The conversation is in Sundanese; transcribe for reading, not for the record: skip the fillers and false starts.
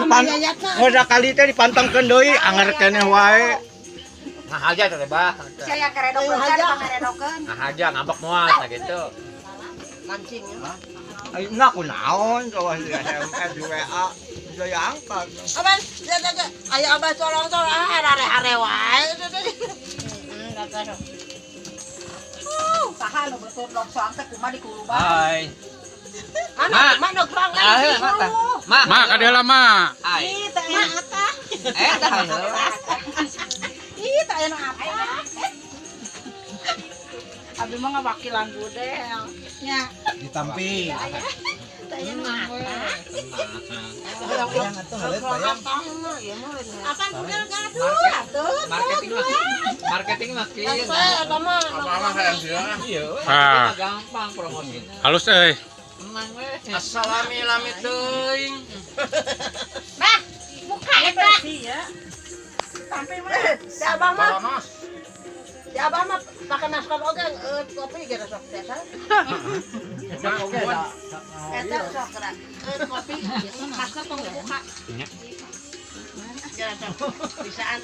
Pan kali teh dipantengkeun deui, anger keneh wae. Ngahaja teh, Bah. Saya keredok can pangaredokeun. Ngahaja ngambek moal tah gitu. Mancing ya. Ayeuna kunaon coba di SMS, di WA bisa diangkat. Abah, ya ya aya abah colong-colong ah hare-hare wae. Heeh, saha nu betul dok soang teh kumaha dikuluban. Hai. Mana mana kurang Ah, lagi. Ma tah. Ma. Ma ka dieu lah, Ma. Ai. Ih, teh aya apa? Eh, tah heula. Ih, teh aya nu apa? Abi mah ngawakilan budel. Nya, Ditampi. teh aya nu apa? Bayang atuh heuleut bayang. Apaan budel gaduh atuh. Marketing mah. Marketing mah kieu. Eta mah Apa hayang sieun ah. Iya, Ah. marketing mah gampang promosina. Halus euy. Tenang we. Assalami lami teuing. Bah, buka eta. Sampai mana? Si abah mah, Koronos. si abah mah pakai masker oge, kopi gitu sok biasa. Eta sok gerak. Kopi, masker tong buka. Nya. Gerak sok. Bisaan.